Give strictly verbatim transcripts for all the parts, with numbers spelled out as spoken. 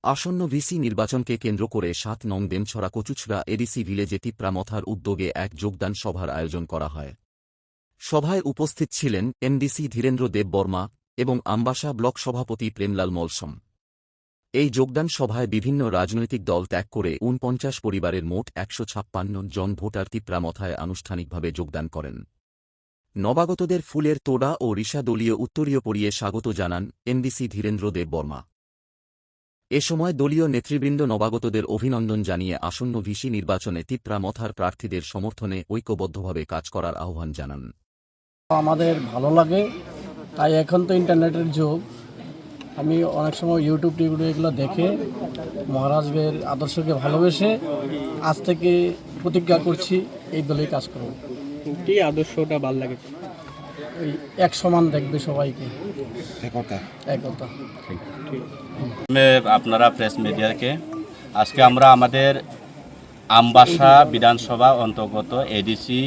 আসন্ন ভিসি নির্বাচনকে কেন্দ্র করে সাত নং দেমছড়া কচুছড়া এডিসি ভিলেজে তিপ্রা মথার উদ্যোগে এক যোগদান সভার আয়োজন করা হয়। সভায় উপস্থিত ছিলেন এমডিসি ধীরেন্দ্র দেব বর্মা এবং আমবাসা ব্লক সভাপতি প্রেমলাল মলসম। এই যোগদান সভায় বিভিন্ন রাজনৈতিক দল ত্যাগ করে ঊনপঞ্চাশ পরিবারের মোট একশো ছাপ্পান্ন জন ভোটার তিপ্রা মথায় আনুষ্ঠানিকভাবে যোগদান করেন। নবাগতদের ফুলের তোড়া ও রিশা দলীয় উত্তরীয় পরিয়ে স্বাগত জানান এমডিসি ধীরেন্দ্র দেব বর্মা। এ সময় দলীয় নেতৃবৃন্দ নবাগতদের অভিনন্দন জানিয়ে আসন্ন ভিসি নির্বাচনে তিপ্রা মথার প্রার্থীদের সমর্থনে ঐক্যবদ্ধভাবে কাজ করার আহ্বান জানান। আমাদের ভালো লাগে, তাই এখন তো ইন্টারনেটের যুগ। আমি অনেক সময় ইউটিউব টিউটিউব এগুলো দেখে মহারাজের আদর্শকে ভালোবেসে আজ থেকে প্রতিজ্ঞা করছি এই দলেই কাজ করব। কি আদর্শটা ভালো লাগে? এই এক সমান দেখবে সবাইকে, একতা। একতা। মে আপনারা প্রেস মিডিয়াকে আজকে আমরা আমাদের আমবাসা বিধানসভা অন্তর্গত এডিসি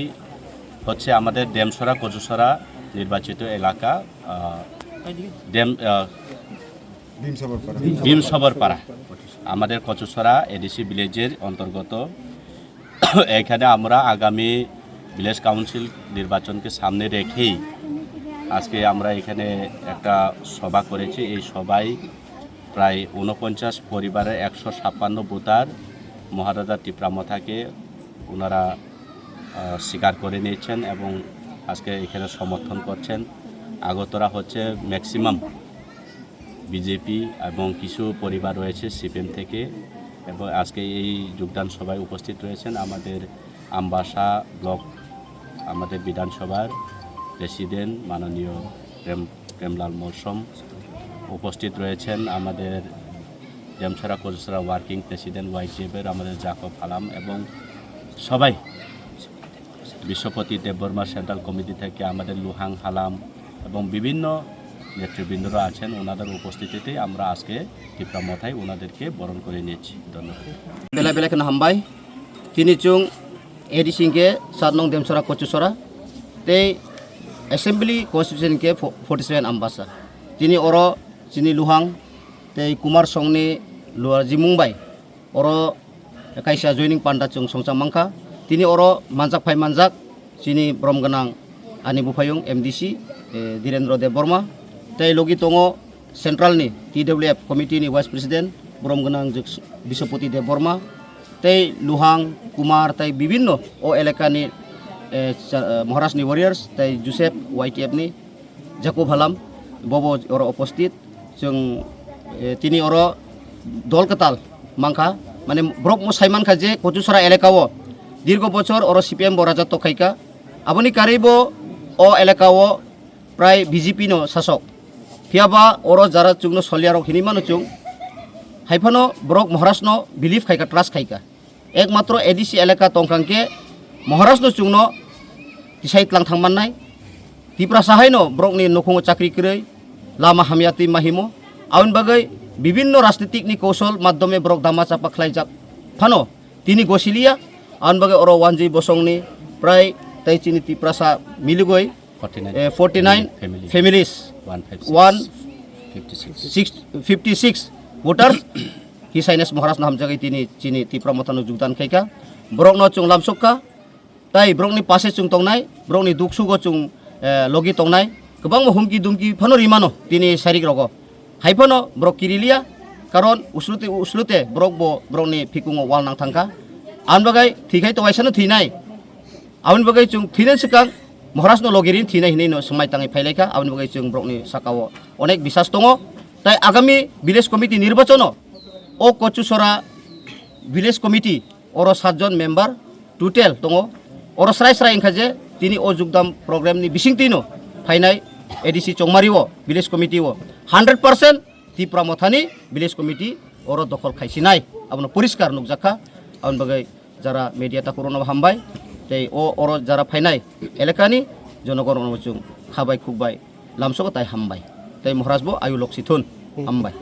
হচ্ছে আমাদের দেমছড়া কচুছড়া নির্বাচিত এলাকা, আহ, দেম আহ, ভীমসাগর পাড়া। ভীমসাগর পাড়া, আমাদের কচুছড়া এডিসি ভিলেজের অন্তর্গত। এখানে আমরা আগামী ভিলেজ কাউন্সিল নির্বাচনকে সামনে রেখেই আজকে আমরা এখানে একটা সভা করেছি। এই সভায় প্রায় ঊনপঞ্চাশ পরিবারের একশো ছাপ্পান্ন ভোটার মহারাজা তিপ্রা মথাকে ওনারা আহ, স্বীকার করে নিয়েছেন এবং আজকে এখানে সমর্থন করছেন। আগরতলা হচ্ছে ম্যাক্সিমাম বিজেপি এবং কিছু পরিবার রয়েছে সিপিএম থেকে। এবং আজকে এই যোগদান সভায় উপস্থিত রয়েছেন আমাদের আমবাসা ব্লক, আমাদের বিধানসভার প্রেসিডেন্ট মাননীয় প্রেম প্রেমলাল মলসম, উপস্থিত রয়েছেন আমাদের দেমছড়া কচুছড়া ওয়ার্কিং প্রেসিডেন্ট ওয়াইটিএফের আমাদের জাকব হালাম এবং সবাই, বিশ্বপতি দেববর্মা সেন্ট্রাল কমিটি থেকে আমাদের লুহাং হালাম এবং বিভিন্ন নেতৃবৃন্দরা আছেন। ওনাদের উপস্থিতিতে আমরা আজকে তিপ্রা মথায় ওনাদেরকে বরণ করে নিয়েছি। ধন্যবাদ। Belai belai kheno hambai. Tini chwng A D C hinkhe sat nong Demsora Kochusora tei Assembly Constituency hinkhe forty seven Ambasa. Tini oro chini Luhang tei Kumar Songni luarjimung bai oro kaisa joining panda chwng songcha mankha. Tini oro manjak phai manjak chini borom gwnang ani buphayung M D C, eh, Dhirendra Debbarma tei logi tongo Central ni T W F committee ni Vice President borom gwnang Biswapati Debbarma tei Luhang Kumar tei bibinno o elaka ni, eh, cha-, eh, Maharaj ni warriors tei Joseph Y T F ni Jacob Halam bobo oro opposite. Chwng, eh, tini oro dol kwtal mankha, mane borok mo sai mankha je Kochusora elaka o dirgo bochor oro C P M bo rajatok khaika, aboni karwi bo o elaka o prai B J P no sasok. Phiyaba oro jara chwngno solyarok hinwi mano chwng, haiphano borok Maharaj no believe khaika, trust khaika. Ekmatro A D C elaka tongkha hinkhe Maharaj no chwngno tisai tlang thang mannai. Tiprasa haino borokni nukhungo chakri kwrwi, lama hamya twi mahimo. Aboni bagwi bibinno rajnitik ni kosol madhyome borok dama chapa khlaijak phano tini gosiliya. Aboni bagwi oro Wanjwi Bosongni prai tei chini Tiprasa miligwi, eh, forty nine families, one fifty six voters His Highness Maharaj no hamjagwi tini chini Tipra Motha no jogdan khaikha. Borok no chwng lamsokha, tai borok ni pase chwng tongnai, borok ni duk sugo chwng, eh, logi tongnai. Kwbangma humki dumki phano rimano tini sarik rogo. Hai phano borok kiriliya, karon uslute uslute borok bo borok ni phikungo wal nang thangkha. Aboni bagwi thwikhai to waisa no thwinai. Aboni bagwi chwng thwinani swkang Maharaj no logi rini thwinai hinwi no swmai tangwi phailaikha. Aboni bagwi chwng borokni sakao onek bisas tongo. Tai agami village committee nirbachono o Kochusora village committee oro satjon member total tongo. Oro srai srai wngkha je tini o jogdam program ni bisingtwi no phainai A D C Chongmari o village committee o hundred percent Tipra Mothani village committee oro dokhol khaisinai, abono poriskar nukjakha. Aboni bagwi jara media takhurokno hambai, tei o oro jara phainai elakani jonogon rokno chwng khabai khukbai lamsogo tai hambai, tei Maharaj bo ayu loksi thun. Hambai.